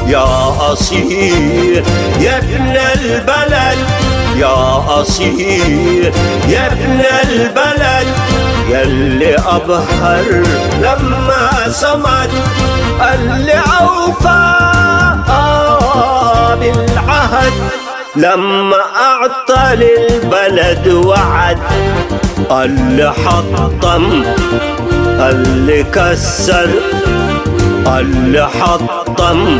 يا أصيل يا ابن البلد، يا أصيل يا ابن البلد، يلي أبهر لما صمد، اللي أوفى بالعهد لما أعطى للبلد وعد، اللي حطم، اللي كسر، اللي حطم،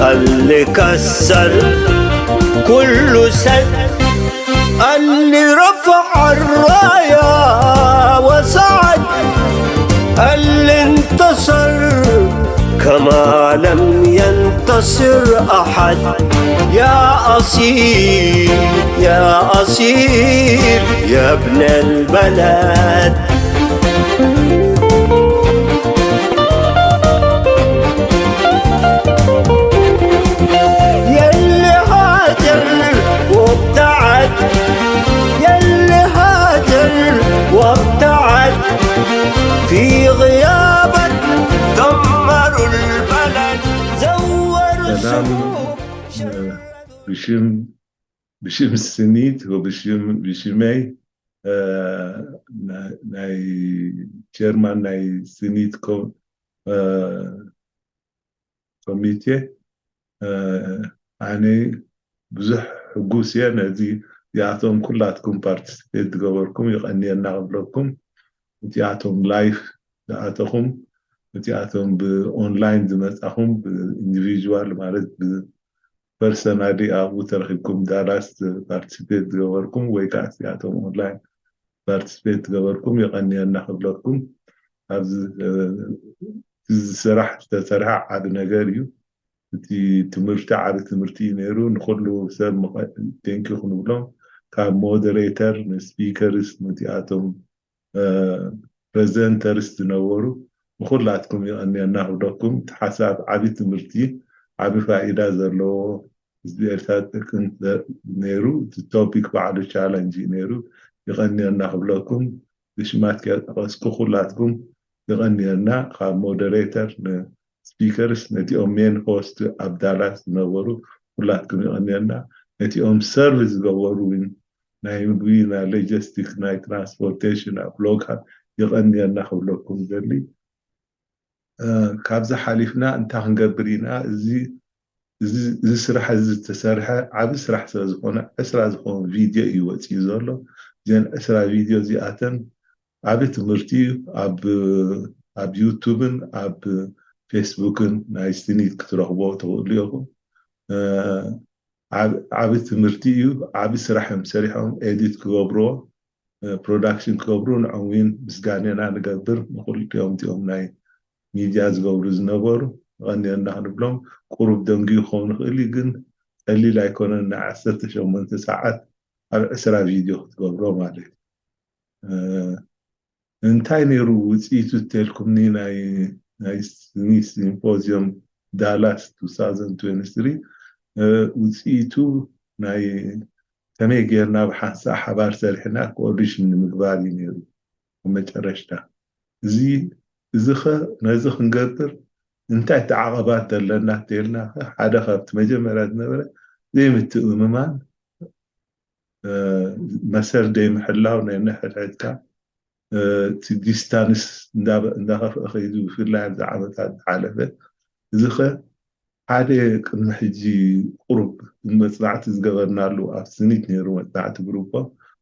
اللي كسر كل سد، اللي رفع الراية وصعد، اللي انتصر كما لم ينتصر أحد. يا أصيل، يا أصيل، يا ابن البلد. يلي هاجر وابتعد، يلي هاجر وابتعد، في غيابك دمروا البلد، زوروا السلام. السوق. ብሽም ብሽም ስኒት ወብሽም ብሽመይ፣ እ፣ ናይ ቸርማን ናይ ስኒት ኮ-፣ እ፣ ኮሚቴ፣ እ፣ ኣነ ብዙሕ ሕጉስ እየ። ነዚ እዚኣቶም ኩላትኩም ፓርቲስፔት ዝገበርኩም ይቐንየና ክብለኩም፣ እቲኣቶም ላይፍ ዝኣተኹም፣ እቲኣቶም ብኦንላይን ዝመጻኹም፣ ብኢንዲቪዥዋል ማለት ብ ፐርሰናሊ ኣብኡ ተረኺብኩም ዳላስ ፓርቲስፔት ዝገበርኩም ወይ ከዓ እዚኣቶም ኦንላይን ፓርቲስፔት ዝገበርኩም የቐንየና ክብለኩም። ኣብዚ፣ እ፣ እዚ ስራሕ ዝተሰርሐ ዓቢ ነገር እዩ። እቲ ትምህርቲ ዓቢ ትምህርቲ እዩ ነይሩ። ንኹሉ ሰብ ቴንኪ ክንብሎም ካብ ሞደሬተር ንስፒከርስ ነቲኣቶም ፕሬዘንተርስ ዝነበሩ ንኹላትኩም ይቐንየና ክብለኩም። እቲ ሓሳብ ዓቢ ትምህርቲ፣ ዓቢ ፋኢዳ ዘለዎ ዝቤርታ ጥቅም ነይሩ። እቲ ቶፒክ ባዕሉ ቻለንጅ እዩ ነይሩ። ይቐንየና ክብለኩም ብሽማት ከጠቐስኩ ኩላትኩም ይቐንየና። ካብ ሞደሬተር ንስፒከርስ ነቲኦም ሜን ሆስት ኣብ ዳላስ ዝነበሩ ኩላትኩም ይቐንየና። ነቲኦም ሰርቭ ዝገበሩ እውን ናይ ምግቢ፣ ናይ ሎጂስቲክ፣ ናይ ትራንስፖርቴሽን ኣብ ሎካል ይቐንየና ክብለኩም ዘሊ። እ፣ ካብዚ ሓሊፍና እንታይ ክንገብር ኢና? እዚ፣ እዚ፣ እዚ ስራሕ እዚ ዝተሰርሐ ዓቢ ስራሕ ስለ ዝኾነ ዕስራ ዝኸውን ቪድዮ እዩ ወፂኡ ዘሎ። እዘን ዕስራ ቪድዮ እዚኣተን ዓቢ ትምህርቲ እዩ። ኣብ፣ ኣብ ዩቱብን ኣብ ፌስቡክን ናይ ስኒት ክትረኽቦ ትኽእሉ ኢኹም። እ፣ ዓብ-፣ ዓቢ ትምህርቲ እዩ። ዓቢ ስራሕ እዮም ሰሪሖም ኤዲት ክገብርዎ፣ እ፣ ፕሮዳክሽን ክገብሩ ንዕውን ምስጋኔና ንገብር። ንኹልቲኦም እቲኦም ናይ ሚድያ ዝገብሩ ዝነበሩ ቀንየና ክንብሎም ቁሩብ ደንጊዩ ክኸውን ይኽእል እዩ፣ ግን ቀሊል ኣይኮነን። ናይ ዓሰርተ ሸሞንተ ሰዓት ኣብ ዕስራ ቪድዮ ክትገብሮ ማለት እዩ። እ፣ እንታይ ነይሩ ውፅኢቱ ተልኩምኒ ናይ፣ ናይ ስኒ ሲምፖዚየም ዳላስ two thousand twenty-three፣ እ፣ ውፅኢቱ ናይ ከመይ ጌርና ብሓንሳእ ሓባር ሰሪሕና ኮኦርዲሽን ንምግባር እዩ ነይሩ። ኣብ መጨረሽታ እዚ፣ እዚ ኸ ነዚ ክንገብር እንታይ ተዓቐባት ዘለና ተልና ኸ ሓደ ካብቲ መጀመርያ ዝነበረ ዘይምትእምማን፣ እ፣ መሰል ዘይምሕላው ናይ ነሕድሕድካ፣ እ፣ እቲ ዲስታንስ እንዳ-፣ እንዳኸፍአ ኸይዱ ብፍላይ ኣብዚ ዓመታት ዝሓለፈ። እዚ ኸ ሓደ ቅድሚ ሕጂ ቁሩብ መጽናዕቲ ዝገበርናሉ ኣብ ስኒት ነይሩ መጽናዕቲ ግሩፖ።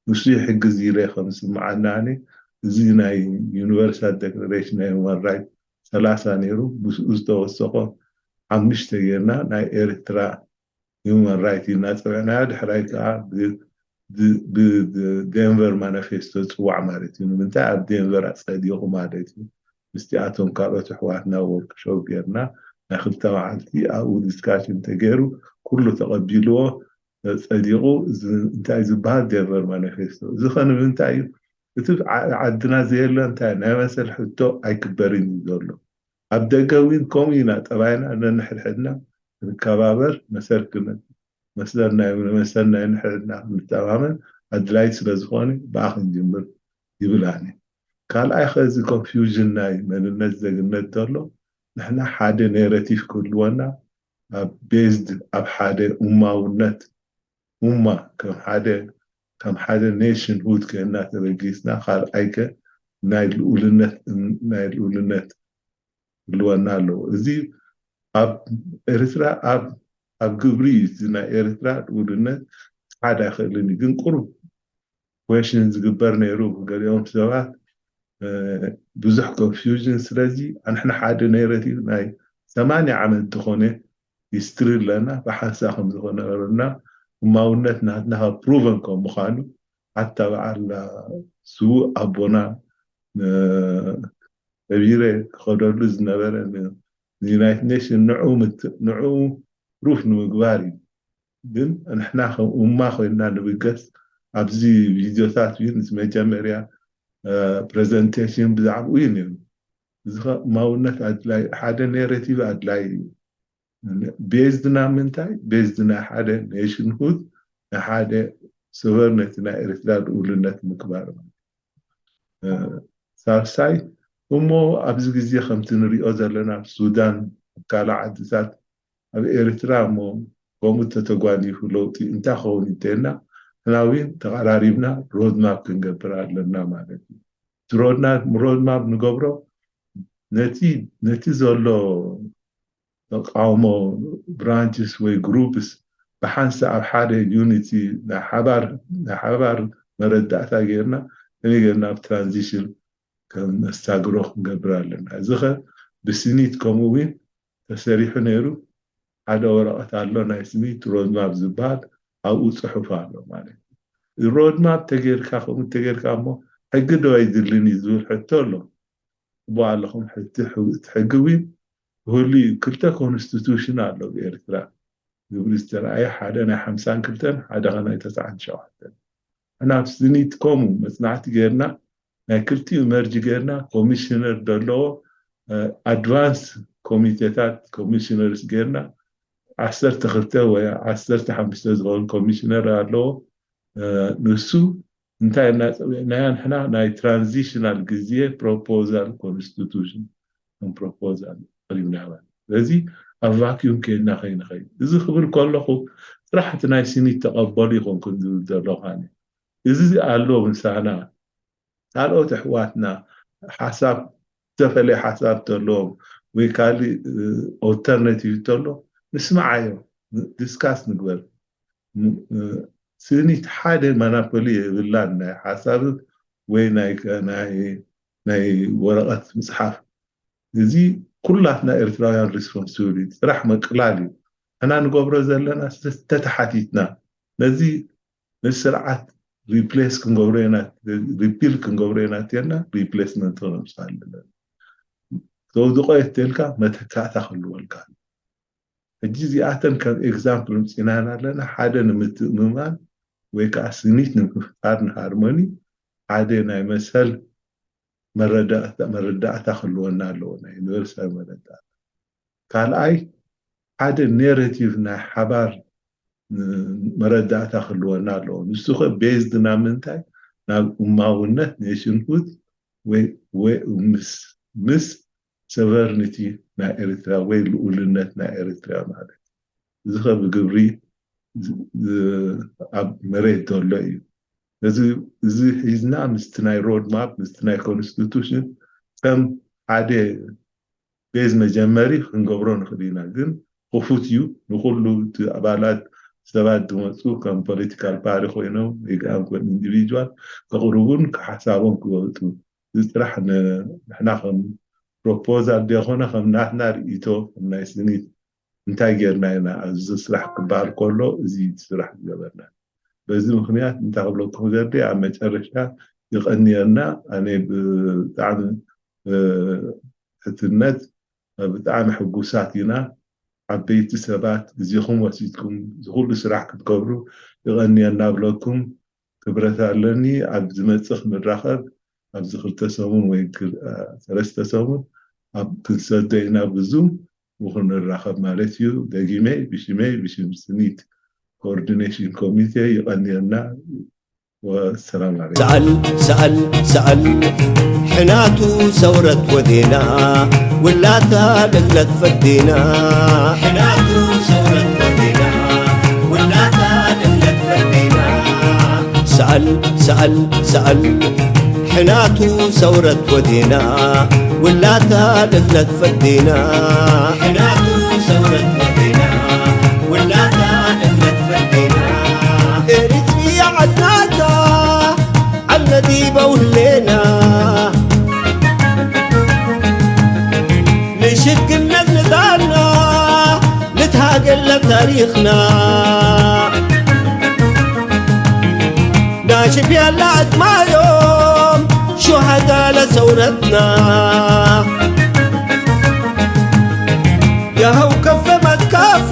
ንሱ ይሕግዝ ኢለ ከም ዝስምዓኒ ኣነ እዚ ናይ ዩኒቨርሳል ዴክለሬሽን ናይ ሁማን ራይት ሰላሳ ነይሩ። ምስኡ ዝተወሰኾ ሓሙሽተ ጌርና ናይ ኤርትራ ሂውማን ራይት ኢልና ጸዊዕናዮ። ድሕራይ ከኣ ብ-፣ ብ-፣ ብ-፣ ብ-፣ ዴንቨር ማኒፌስቶ ዝጽዋዕ ማለት እዩ። ንምንታይ ኣብ ዴንቨር ኣጸዲቑ ማለት እዩ። ምስቲኣቶም ካልኦት ኣሕዋትና ወርክሾፕ ጌርና ናይ ክልተ መዓልቲ ኣብኡ ዲስካሽን ተገይሩ ኩሉ ተቐቢልዎ ጸዲቑ። እዚ እንታይ ዝበሃል ዴንቨር ማኒፌስቶ። እዚ ኸ ንምንታይ እዩ? እቲ ዓ-፣ ዓድና ዘየለ እንታይ ናይ መሰል ሕቶ ኣይክበርን እዩ ዘሎ። ኣብ ደገ እውን ከምኡ ኢና ጠባይና፣ ነንሕድሕድና ክንከባበር፣ መሰል ክነ-፣ መሰል ናይ፣ መሰል ናይ ንሕድሕድና ክንተማመን ኣድላይ ስለ ዝኾነ ብኣ ክንጅምር ይብል ኣነ። ካልኣይ ኸዚ ኮንፊውዥን ናይ መንነት ዜግነት ዘሎ፣ ንሕና ሓደ ኔረቲቭ ክህልወና፣ ኣብ based ኣብ ሓደ ኡማውነት፣ ኡማ ከም ሓደ ከም ሓደ nation hood ኮይና ተበጊስና፣ ካልኣይ ከ ናይ ልኡልነት ናይ ልኡልነት ህልወና ኣለዎ። እዚ ኣብ ኤርትራ ኣብ ኣብ ግብሪ እዩ። እዚ ናይ ኤርትራ ልኡልነት ክሓድ ኣይኽእልን እዩ። ግን ቁሩብ question ዝግበር ነይሩ ብገሊኦም ሰባት፣ ብዙሕ confusion። ስለዚ ኣንሕና ሓደ narrative ናይ ሰማንያ ዓመት ዝኾነ history ኣለና፣ ብሓንሳ ከም ዝኾነ ነበርና፣ እማውነት ናትና ካብ proven ከም ምዃኑ፣ ሓታ በዓል ስዉእ ኣቦና ከቢረ ክኸደሉ ዝነበረ ንዩናይትድ ኔሽን ንዑ ንዑ proof ንምግባር እዩ። ግን ንሕና ከም ኡማ ኮይንና ንብገስ ኣብዚ ቪድዮታት እዩ፣ እዚ መጀመርያ presentation ብዛዕባኡ እዩ ነይሩ። እዚ ኡማውነት ኣድላይ፣ ሓደ narrative ኣድላይ እዩ። Based ና ምንታይ? Based ናይ ሓደ nationhood፣ ናይ ሓደ sovereignty፣ ናይ ኤርትራ ልኡልነት ምግባር ማለት። ሳልሳይ እሞ ኣብዚ ግዜ ከምቲ ንሪኦ ዘለና ኣብ ሱዳን፣ ኣብ ካልእ ዓድታት፣ ኣብ ኤርትራ እሞ ከምኡ ተተጓኒፉ ለውጢ እንታይ ክኸውን እንተና፣ ንሕና እውን ተቐራሪብና road map ክንገብር ኣለና ማለት እዩ። እቲ road map ንገብሮ ነቲ ነቲ ዘሎ ተቃውሞ branches ወይ groups ብሓንሳ ኣብ ሓደ unity ናይ ሓባር ናይ ሓባር መረዳእታ ጌርና ከመይ ጌርና ኣብ transition ከም ነስታግሮ ክንገብር ኣለና። እዚ ኸ ብስኒት ከምኡ እውን ተሰሪሑ ነይሩ። ሓደ ወረቐት ኣሎ ናይ ስኒት road map ዝበሃል፣ ኣብኡ ጽሑፍ ኣሎ ማለት እዩ። Road map ተጌርካ ከምኡ ተጌርካ እሞ ሕጊ ዶ ኣይድልን እዩ ዝብል ሕቶ ኣሎ። ጽቡቕ ኣለኹም። ሕቲ ሕው- እቲ ሕጊ እውን ክህሉ እዩ። ክልተ constitution ኣሎ ብኤርትራ ግብሪ ዝተረኣየ፣ ሓደ ናይ ሓምሳን ክልተን ሓደ ኸ ናይ ተስዓን ሸውዓተን። እና ኣብ ስኒት ከምኡ መጽናዕቲ ጌርና ናይ ክልቲኡ merge ጌርና ኮሚሽነር ዘለዎ advance ኮሚቴታት commissioners ጌርና ዓሰርተ ክልተ ወይ ዓሰርተ ሓሙሽተ ዝኾኑ ኮሚሽነር ኣለዎ። ንሱ እንታይ እና ጸዊዕናያ ንሕና ናይ transitional ግዜ proposal constitution ከም proposal ኣቕሪብና ማለት። ስለዚ ኣብ vacuum ከይድና ከይንኸይድ፣ እዚ ክብል ከለኹ ጥራሕ እቲ ናይ ስኒት ተቐበሉ ይኾንኩን ዝብል ዘለኹ ኣነ። እዚ ኣሎ ምሳና ካልኦት ኣሕዋትና ሓሳብ ዝተፈለየ ሓሳብ ተለዎም ወይ ካልእ alternative ተሎ ንስምዓዮ፣ discuss ንግበር። ስኒት ሓደ monopoly የብላን ናይ ሓሳብ ወይ ናይ ናይ ናይ ወረቐት ምጽሓፍ። እዚ ኩላትና ኤርትራውያን responsibility ጥራሕ መቅላል እዩ። ሕና ንገብሮ ዘለና ተተሓቲትና ነዚ ነዚ ስርዓት replace ክንገብሮ ኢና፣ repeal ክንገብሮ ኢና ተልና replacement ክነምጽእ ኣለና። ተውድቆ እየ ተልካ መተካእታ ክህልወልካ። ሕጂ እዚኣተን ከም example ምጽኢናን ኣለና፣ ሓደ ንምትእምማን ወይ ከዓ ስኒት ንምፍጣር ንሃርሞኒ ሓደ ናይ መሰል መረዳእታ መረዳእታ ክህልወና ኣለዎ፣ ናይ ዩኒቨርሳል መረዳእታ። ካልኣይ ሓደ narrative ናይ ሓባር መረዳእታ ክህልወና ኣለዎ። ንሱ ኸ based ናብ ምንታይ? ናብ እማውነት nationhood ወይ ወይ ምስ ምስ sovereignty ናይ ኤርትራ ወይ ልኡልነት ናይ ኤርትራ ማለት እዩ። እዚ ኸ ብግብሪ ኣብ መሬት ዘሎ እዩ። እዚ እዚ ሒዝና ምስቲ ናይ road map ምስቲ ናይ constitution ከም ሓደ base መጀመሪ ክንገብሮ ንኽእል ኢና። ግን ክፉት እዩ ንኹሉ እቲ ኣባላት ሰባት ዝመፁ ከም political party ኮይኖም ወይ ከዓ ከም individual ከቕርቡን ሓሳቦም ክገልፁ። እዚ ጥራሕ ንሕና ከም proposal ዘይኮነ ከም ናትና ርእይቶ ከም ናይ ስኒት እንታይ ጌርና ኢና ኣብዚ ስራሕ ክበሃል ከሎ እዚ ስራሕ ዝገበርና። በዚ ምኽንያት እንታይ ክብለኩም ዘድሊ ኣብ መጨረሻ ይቐንየልና። ኣነ ብጣዕሚ ትሕትነት ብጣዕሚ ሕጉሳት ኢና። ዓበይቲ ሰባት ግዜኹም ወሲድኩም ዝኹሉ ስራሕ ክትገብሩ ይቐንየልና ብለኩም ክብረት ኣለኒ። ኣብ ዝመጽእ ክንራኸብ ኣብዚ ክልተ ሰሙን ወይ ሰለስተ ሰሙን ኣብ ክንሰዶ ኢና ብዙም ንኽንራኸብ ማለት እዩ። ደጊመ ብሽመይ ብሽም ስኒት ኮኦርዲኔሽን ኮሚቴ ይቐንየልና። ወሰላም ዓለይኩም። سأل سأل سأل حناتو ثورة ودينا ولا تالت فدينا حناتو ሰኣል ሰኣል ሕናቱ ሰውረት ወዴና ውላታ ልግለት ፈዴና ሕናቱ ሰውረት ወዴና ውላታ ልግለት ፈዴና ኤሪትሪያ ዓድናታ ዓልነዲ በውህሌና ንሽግነት ንዳና ንትሃገለ ታሪኽና ናሽብ ያላ ኣጥማዮም ሹሃዳ ለሰውረትና ያኸው ከፈ መትካፋል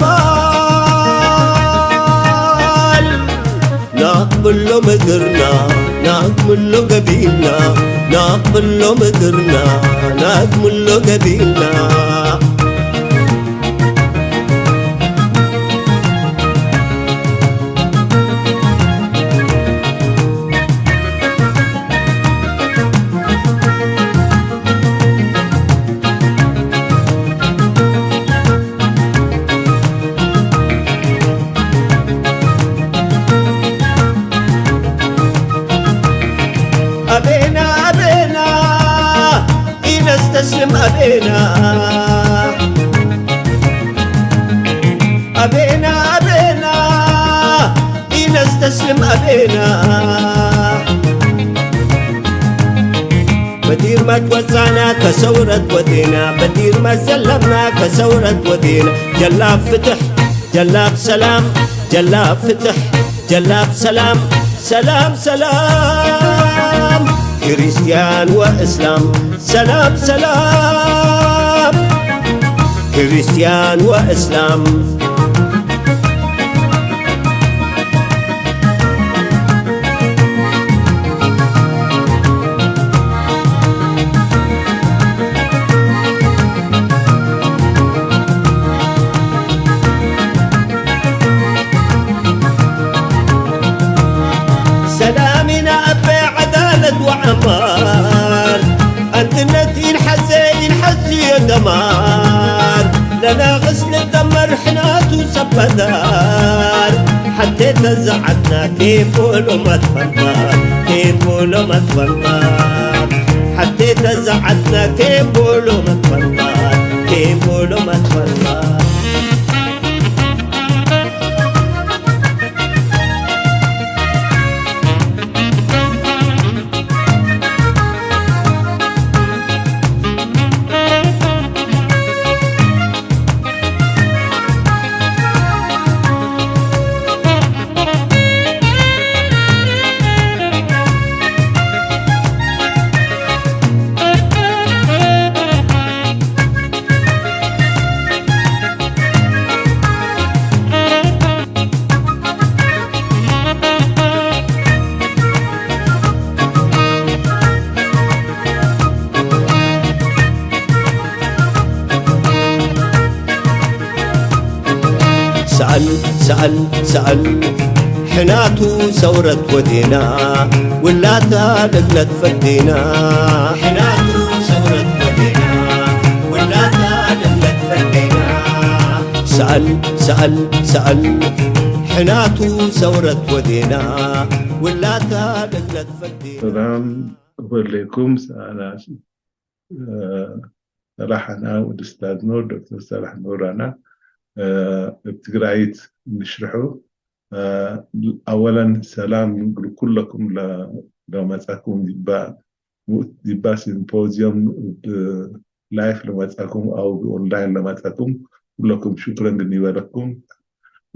ናቅብሎ ምድርና ናቅብሎ ገቢና ናቅብሎ ምድርና ናቅብሎ ገቢና ኣቤና ኣቤና ኢነስተስልም ኣቤና ኣቤና ኣቤና ኢነስተስልም ኣቤና በዲርመት ወፃና ከሰውረት ወዴና በዲርመት ዘለምና ከሰውረት ወዴና ጀላብ ፍትሕ ጀላብ ሰላም ጀላብ ፍትሕ ጀላብ ሰላም ሰላም ሰላም ክርስቲያን ወእስላም ሰላም ሰላም ክርስቲያን ወእስላም ሰላሚና ኣበ ዓዳለት ወዓማል ኣንትነት ኢንሓዘ ኢንሓዝዮ ደማር ለናቕስ ንደመር ሕናቱ ሰበዳር ሓቴተ ዝዓትና ኬቦሎ መትፈንታር ኬቦሎ መትፈንታር ሓቴተ ዝዓትና ኬቦሎ መትፈንታር ኬቦሎ መትፈንታር ሰኣል ሰኣል ሰኣል ሕናቱ ሰውረት ወዴና ውላታ ልግለት ፈዴና ሕናቱ ሰውረት ወዴና ውላታ ልግለት ፈዴና ሰኣል ሰኣል ሰኣል ሕናቱ ሰውረት ወዴና ውላታ ልግለት ፈዴና ሰላም ወለይኩም ሰኣላ ሰላሕና ወዲ ስታድኖ ዶክተር ሰላሕ ኖራና ኣብ ትግራይት ንሽርሑ ኣወለን ሰላም ንግል ኩለኩም ለመጻኩም ዲባ ሲምፖዚየም ላይፍ ለመጻኩም ኣው ኦንላይን ለመጻኩም ኩለኩም ሽክረን ግን ይበለኩም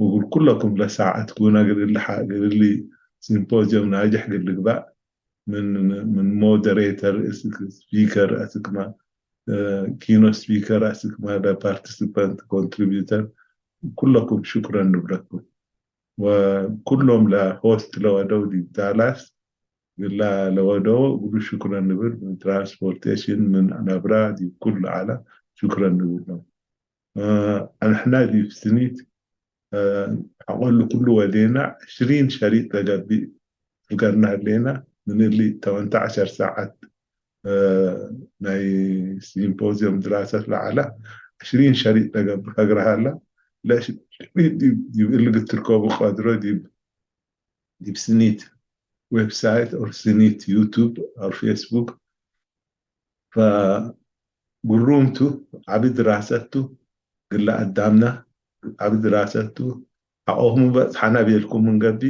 ውጉል ኩለኩም ለሳዓት ኩና ግልሊ ሓ ግልሊ ሲምፖዚየም ናጅሕ ግልግባእ ምን ምን ሞደሬተር እስክ ስፒከር እስክማ ኪኖ ስፒከር እስክማ ለፓርቲሲፓንት ኮንትሪቢዩተር ኩለኩም ሽክረን ንብለኩም ወኩሎም ለሆስት ለወደው ዲብ ዳላስ ግላ ለወደው እግሉ ሽክረን ንብል ምን ትራንስፖርቴሽን ምን ነብራ ዲብ ኩሉ ዓላ ሽክረን ንብሎም ኣንሕና ዲብ ስኒት ሓቆሉ ኩሉ ወዴና ዕሽሪን ሸሪጥ ለገብእ ፍገርና ህሌና ምንሊ ተመንተ ዓሸር ሰዓት ናይ ሲምፖዚየም ድራሰት ለዓላ ዕሽሪን ሸሪጥ ለገብእ ፈግረሃላ ለእሊ ግትርከቡ ቀድሮ ዲብ ስኒት website or ስኒት YouTube or Facebook ፈጉሩምቱ ዓቢ ድራሰቱ ግለ ኣዳምና ዓቢ ድራሰቱ ሓቆኹም በጽሓና ቤልኩም እንገቢ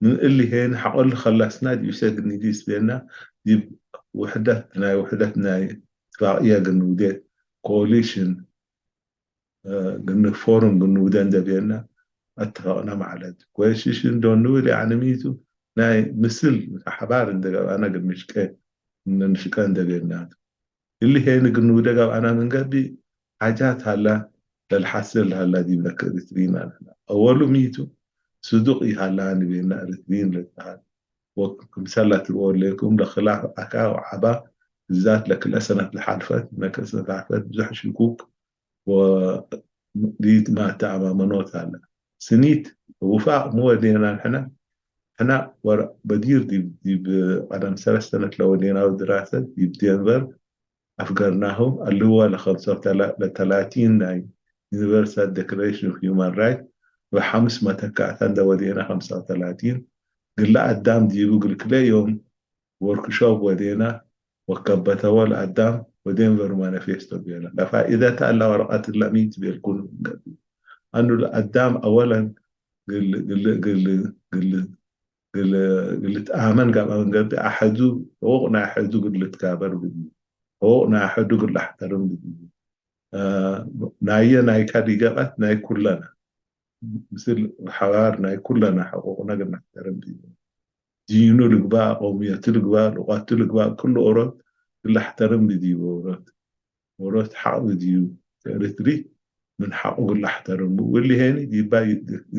ምን እሊ ሄን ሓቆል ከላስና ዲብ ሰግኒ ዲስ ቤና ዲብ ውሕደት ናይ ውሕደት ናይ ትፋቅየ ግንውዴት coalition ግንፎርም ግንውደ እንደቤና ኣተፋቅና ማለት coalition ዶ ንብል ያዕኒ ሚቱ ናይ ምስል ሓባር እንደገባና ግንሽቀ እንንሽቀ እንደቤና እሊ ሄን ግንውደ ጋብኣና ምንገቢ ሓጃት ሃላ ለልሓስል ሃላ ዲብለክ እርትሪና ንሕና ኣወሉ ሚቱ ስዱቅ ይሃላ ንቤና እርትሪን ለትበሃል ወክምሰላ ትርኦ ለይኩም ለክላ ኣካ ወዓባ ብዛት ለክልአ ሰነት ለሓልፈት ነክልአ ሰነት ለሓልፈት ብዙሕ ሽኩክ ወሊት ማተኣማመኖት ኣለ ስኒት ውፋቅ ምወዴና ንሕና ሕና ወረ በዲር ዲብ ዲብ ቀደም ሰለስተ ነት ለወዴናዊ ድራሰት ዲብ ዴንቨር ኣፍገርናሁ ኣለዋ ለኸምሰው ለተላቲን ናይ Universal Declaration of Human Rights ብሓምስ መተካእታ እንደወዴና ከምሳው ተላቲን ግለ ኣዳም ዲቡ ግልክለ ዮም ወርክሾፕ ወዴና ወከበተወ ለኣዳም ወዴንቨር ማኒፌስቶ ቤላ ለፋኢደታ ኣላ ወረቀት ለሚት ቤልኩን ገቢ ኣኑ ለኣዳም ኣወለን ግል ግል ግል ግል ግል ግል ትኣመን ጋብ ኣመን ገቢ ኣሐዱ ሕቁቅ ናይ ኣሐዱ ግል ትጋበር ብድዩ ሕቁቅ ናይ ኣሐዱ ግል ኣሕተርም ብድዩ ናየ ናይካ ዲገቀት ናይ ኩለና ምስል ሓባር ናይ ኩለና ሕቁቅና ግናሕተርም ብድዩ ዲኑ ልግባእ፣ ቀውምየቱ ልግባእ፣ ልቋቱ ልግባእ፣ ክሉ ኦሮት ግላሕተርም ብድዩ ኦሮት ኦሮት ሓቅ ብድዩ ኤርትሪ ምን ሓቁ ግላሕተርም ብኡ እሊ ሄኒ ዲባ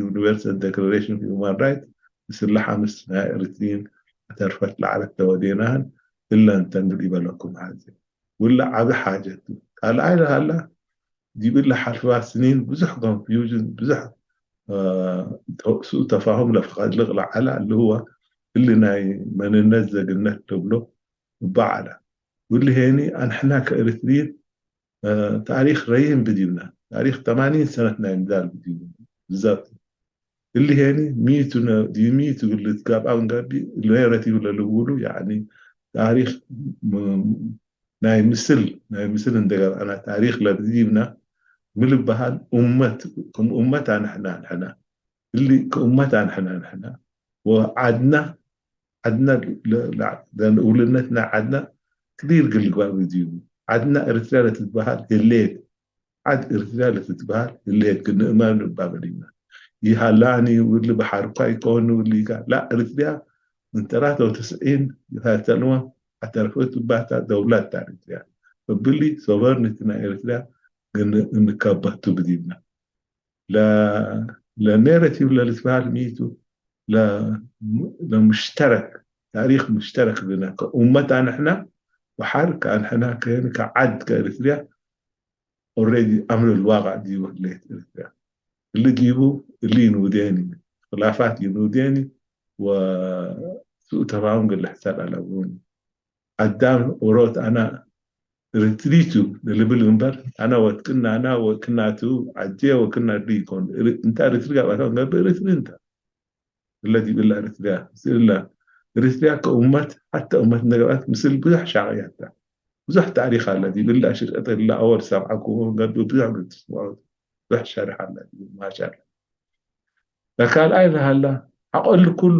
Universal Declaration of Human Rights ምስላ ሓምስ ናይ ኤርትሪን ኣተርፈት ላዕለት ተወዴናህን እለን ተንግል ይበለኩም ሓዚ ውላ ዓቢ ሓጀት ካልኣይ ሃላ ዲብላ ሓልፍባ ስኒን ብዙሕ ኮንፊውዥን ብዙሕ ስኡ ተፋሁም ለፍቃድልቅ ለዓላ ኣለህዋ እሊ ናይ መንነት ዘግነት ተብሎ እባዓላ ውሊ ሄኒ ኣንሕና ከእርትሪን ታሪክ ረይን ብዲብና ታሪክ ተማኒን ሰነት ናይ ምዳል ብዲብና ብዛት እሊ ሄኒ ሚቱ ሚቱ ግልት ጋብኣውን ጋቢ ኔረት ይብለ ልውሉ ያኒ ታሪክ ናይ ምስል ናይ ምስል እንደገርኣና ታሪክ ለብዲብና ምልበሃል ኡመት ከም ኡመት ኣንሕና ንሕና እሊ ከኡመት ኣንሕና ንሕና ወዓድና ዓድና ለንእውልነትና ዓድና ክሊር ግልግባእ ብድዩ ዓድና ኤርትራ ለትትበሃል ህሌት ዓድ ኤርትራ ለትትበሃል ህሌት ግንእመን እባ በሊና ይሃላኒ ውሊ ባሓርኳ ይኮን ውሊ ጋ ላ ኤርትራ እንተራተው ተስዒን ይታተልዋ ኣተርፈቱ ባታ ደውላት ታ ኤርትራ እብሊ ሶቨርኒቲ ናይ ኤርትራ ግን እንከባቱ ብዲብና ለኔረቲቭ ለልትበሃል ሚቱ ለሙሽተረክ ታሪክ ሙሽተረክ ብና ከኡመት ኣንሕና ወሓር ከኣንሕና ከን ከዓድ ከኤርትርያ ኦሬዲ ኣምር ልዋቃዕ ዲቡ ህሌት ኤርትርያ እሊ ዲቡ እሊ ይንውዴኒ ክላፋት ይንውዴኒ ወስኡ ተፋሁም ግልሕሰል ኣለውን ኣዳም ኦሮት ኣና ርትሪቱ ንልብል እምበር ኣና ወትቅና ኣና ወክናቱ ዓጄ ወክና ድሪ ይኮን እንታ ርትሪ ጋባታ ንገብር ርትሪ እንታ እለ ዲብላ ርትሪያ ስእላ ርትሪያ ከኡመት ሓታ እመት ነገራት ምስል ብዙሕ ሻቅያታ ብዙሕ ታሪክ ኣለ ዲብላ ሽርቀተ ላ ኣወል ሰብዓ ኩቦ ንገብር ብዙሕ ግትስማዖት ብዙሕ ሸርሕ ኣለ ማሻላ ለካልኣይ ለሃላ ሓቆል ኩሉ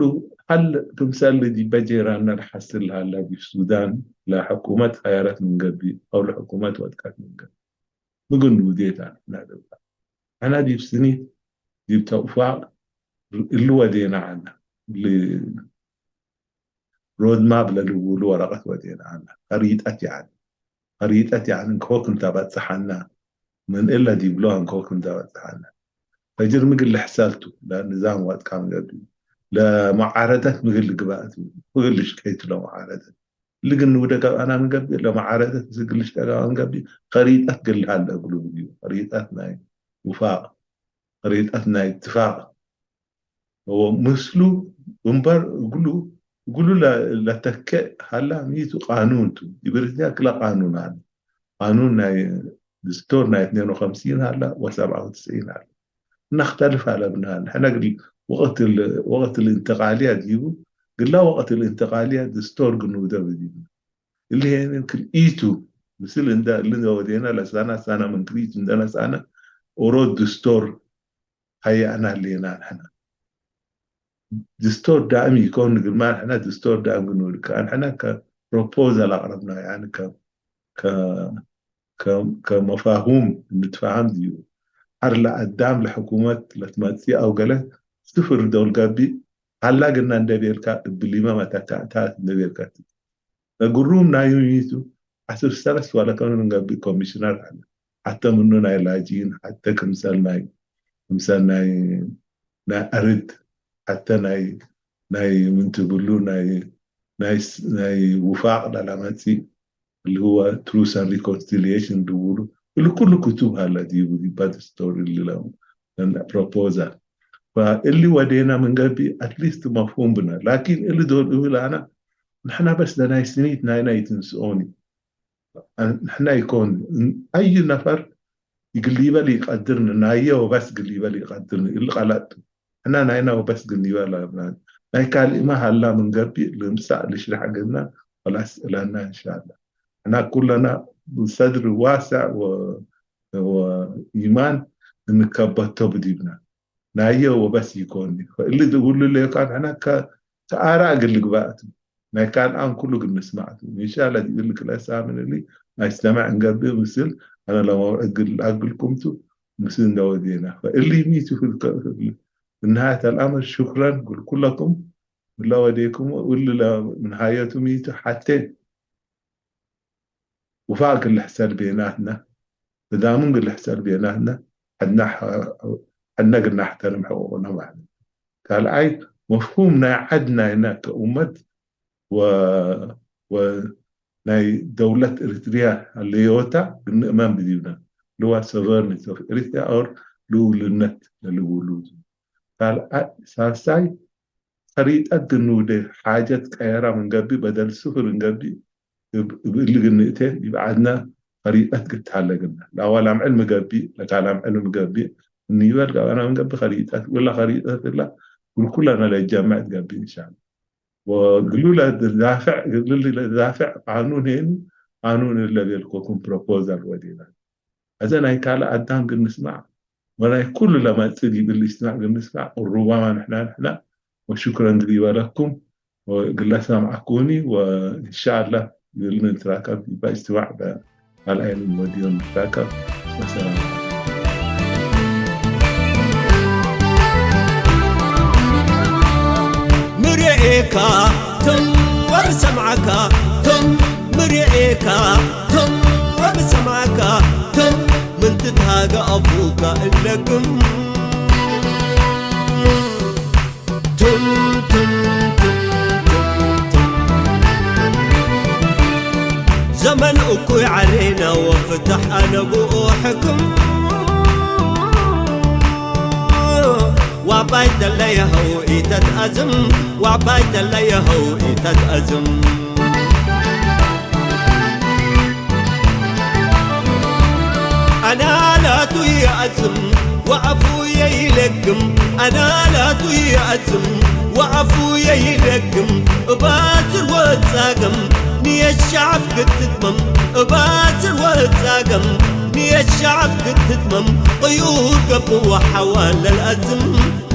ሃል ክምሰል ዲበ ጄራና ለሓስል ለሃላ ዲብ ሱዳን ለሕኩመት ኸያረት ምንገቢ ኣው ለሕኩመት ወድቀት ምንገቢ ምግን ውዴታ ናደብላ ኣና ዲብ ስኒት ዲብ ተውፋቅ እልወዴና ኣና ሮድማፕ ለልውሉ ወረቀት ወዴና ኣና ኸሪጠት ይዓን ኸሪጠት ይዓን እንከወክ እንተበጽሓና ምን እለ ዲብሎ እንከወክ እንተበጽሓና ፈጅር ምግል ልሕሰልቱ ለንዛም ዋጥቃ ምግል ለመዓረደት ምግል ግባእት ምግል ልሽቀይቱ ለመዓረደት ልግን ውደ ገብኣና ንገብእ ለመዓረደት ዝግልሽ ጠጋባ ንገብእ ኸሪጠት ግልሃል ለእግሉ ብዩ ኸሪጠት ናይ ውፋቅ ኸሪጠት ናይ ትፋቅ ምስሉ እምበር እግሉ እግሉ ለተክእ ሃላ ሚቱ ቃኑን ቱ ይብርትያ ክለ ቃኑን ኣለ ቃኑን ናይ دستور ናይ اثنين وخمسين ሃላ وسبعة وتسعين ሃላ نختلف على ابنها نحن قل وقت ال... وقت الانتقالية ديبو ግላ ወቅት ልእንተቃልያ ድስቶር ግንውደ ብዲብና እልሄንን ክልኢቱ ምስል እንዳ እልን ወዴና ለሳና ሳና መንክሪት እንደና ሳና ኦሮ ድስቶር ሃያ ኣና ሌና ንሕና ድስቶር ዳእም ይኮን ግርማ ንሕና ድስቶር ዳእም ግንውድ ከ ንሕና ከ ፕሮፖዛል ኣቅረብና ያን ከ ከ ከመፋሁም እንትፋሃም ድዩ? ዓር ለኣዳም ለሕኩመት ለትመጽእ ኣው ገለ ስፍር ደውል ገቢ ሃላ ግና እንደቤልካ እብሊመ መተካእታት እንደቤልካ ነግሩም ናይ ዩኒቱ ዓስር ሰለስት ዋላ ከም ንገቢ ኮሚሽነር ኣለ ሓተ ምኑ ናይ ላጂን ሓተ ክምሰል ናይ ክምሰል ናይ ናይ ኣርድ ሓተ ናይ ናይ ምንትብሉ ናይ ናይ ውፋቅ ላላመጺ اللي هو Truth and Reconciliation ድውሉ እሉ ኩሉ ክቱብ ሃላ ዲቡ ዲባ ስቶሪ ልለው ፕሮፖዛል እሊ ወዴና ምንገቢ ኣትሊስት መፍሁም ብና ላኪን እሊ ዶል እብል ኣና ንሕና በስ ለናይ ስኒት ናይ ናይ ትንስኦኒ ንሕና ይኮን ኣዩ ነፈር ይግሊበል ይቀድርን ናየ ወበስ ግሊበል ይቀድርን እሊ ቃላቱ ሕና ናይና ወበስ ግሊበል ኣብና ናይ ካልእማ ሃላ ምንገቢ ልምሳእ ልሽራሕ ግና ወላስ እላና እንሻላ ሕና ኩለና ብሰድሪ ዋስዕ ወኢማን እንከበቶ ብዲብና ናየ ወበስ ይኮን እሊ ዝብሉ ለዮካ ንሕና ከኣራእ ግልግባእቱ ናይ ካልኣን ኩሉ ግንስማዕቱ ኢንሻላ ዲብል ክለሳ ምንሊ ኣይስተማዕ እንገብእ ምስል ኣነ ለመውዕድ ግል ኣግልኩምቱ ምስል እንደወዴና ፈእሊ ሚቱ ፍልከ እንሃት ኣልኣምር ሽኩረን ግልኩለኩም እላ ወዴኩም እሉ ምንሃየቱ ሚቱ ሓቴ ውፋቅ ግልሕሰል ቤናትና ብዳሙን ግልሕሰል ቤናትና ሕድና ግናሕተርም ሕቁቁና ማለት ካልኣይ መፍሁም ናይ ዓድና ኢና ከኡመት ናይ ደውለት ኤሪትሪያ ኣለየወታ ግንእመን ብዲብና ልዋ sovereignty of Eritrea or ልውልነት ለልውሉ ካልኣይ ሳልሳይ ፈሪጠት ግንውደ ሓጀት ቀየራ ምንገቢ በደል ስፍር እንገቢ ብእሊ ግንእቴ ይብዓድና ፈሪጠት ግትሃለግና ላዋ ላምዕል ምገቢ ለካ ላምዕል ምገቢ እንይበል ጋባና ምንገቢ ከሪጠት ውላ ከሪጠት ላ ጉልኩላ ነለጃማዕት ገቢ እንሻላ ወግሉላ ዳፍዕ ግሉላ ዳፍዕ ቃኑን ሄኒ ቃኑን ለቤልኮኩም ፕሮፖዛል ወዲና እዘ ናይ ካልእ ኣዳም ግን ንስማዕ ወናይ ኩሉ ለማጽእ ይብል ይስማዕ ግን ንስማዕ ቁሩባማ ንሕና ንሕና ወሽኩረን ግዲ ይበለኩም ግለሳ ማዕኩኒ ወኢንሻአላ ይብል ንትራከብ ይባ ይስማዕ ካልኣይ ወዲዮ ንራከብ ወሰላም ምርኤካ ትም ወብሰምዓካ ትም ምርኤካ ትም ወብሰምዓካ ትም ምንትትሃገ ኣፉካ እለግም ትም ትም ትም ትም ትም ዘመን እኩይ ዓሬና ወፍታሕ ኣነ ብኡ ሕክም ዋባይ ተለየኸው ኢተትኣዝም ዋባይ ተለየኸው ኢተትኣዝም ኣናላቱ ይኣዝም ወኣፉ የይለግም ኣናላቱ ይኣዝም ወኣፉ የይለግም እባዝር ወጻገም ንየሻዕብ ክትትመም እባዝር ወጻገም ንየሻዕብ ክትትመም ቅዩር ገብዋ ሓዋ ለልኣዝም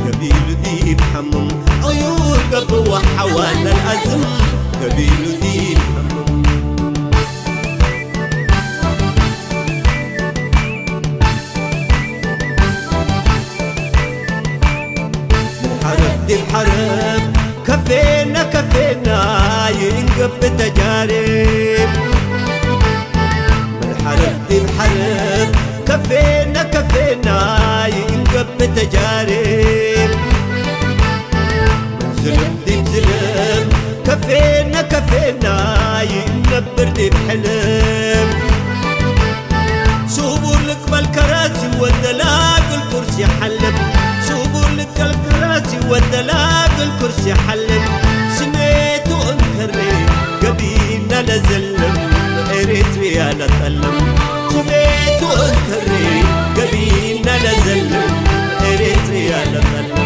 ገቢሉ ዲብ ሓምም ቅዩር ገብዋ ሓዋ ለልኣዝም ገቢሉ ዲብ ሓምም ሓረብ ዲብ ሓረብ ከፌና ከፌና ይእንገብ ተጃርብ ምን ሓረብ ዲብ ሓረብ ከፌና ከፌና ይእንገብ ተጃርብ ምን ዝልም ዲብ ዝልም ከፌና ከፌና ይእነብር ዲብ ሕልም ስቡር ልቅበል ከራሲ ወደላግል ኩርሲ ሓልም ስቡር ልቀል ከራሲ ወደላግል ኩርሲ ሓልም ስሜቱ እንከሬ ገቢና ለዘልም ኤሪትሪያ ለጠልም ስሜቱ እንከሬ ገቢና ለዘልም ኤሪትሪያ ለጠልም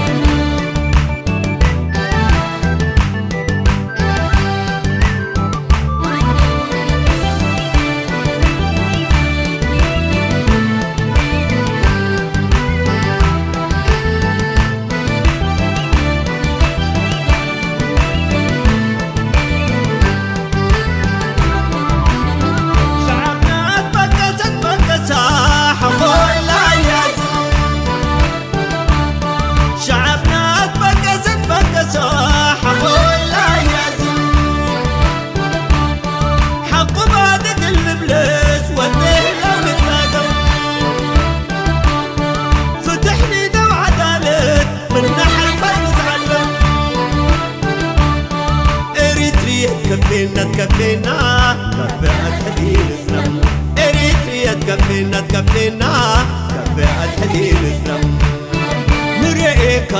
ርኤካ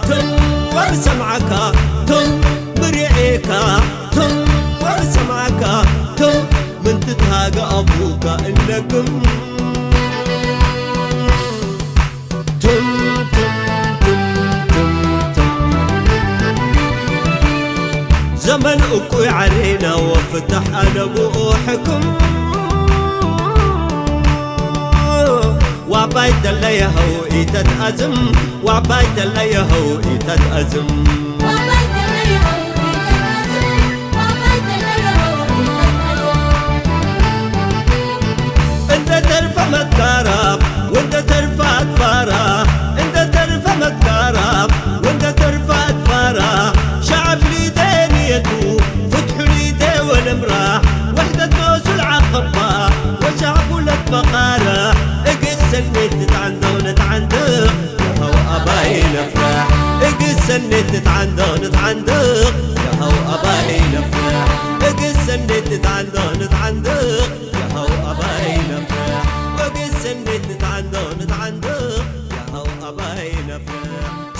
ትም ወር ሰምዓካ ትም ብርኤካ ትም ወር ሰምዓካ ትም ምንቲ ታገ ኣፉካ እነግም ትም ትም ትም ትም ትም ዘመን እኩይ ዓሬና ወፍታሕ ኣለብኡ ሕክም ዋባይ ተለየኸው ኢተትኣዝም ዋባይ ተለየኸው ኢተትኣዝም እንተ ተርፈ መትካራ ወንተ ተርፈ ኣትፋራ እንተ ተርፈ መትካራ ወንተ ተርፈ ኣትፋራ ሸዓብ ሊደ ንየቱ ፍትሑ ሊደ ወነምራ ወሕደት መሱል ዓኸባ ወሻዕቡለት መኻራ እግሰኔት ትትዓንደቕ ንትዓንደቕ የኸው ኣባይ ነፍራሕ እግሰኔት ትትዓንደቕ ንትዓንደቕ የኸው ኣባይ ነፍራሕ እግሰኔት ትትዓንደቕ ንትዓንደቕ የኸው ኣባይ ነፍራሕ እግሰኔት ትትዓንደቕ ንትዓንደቕ የኸው ኣባይ ነፍራሕ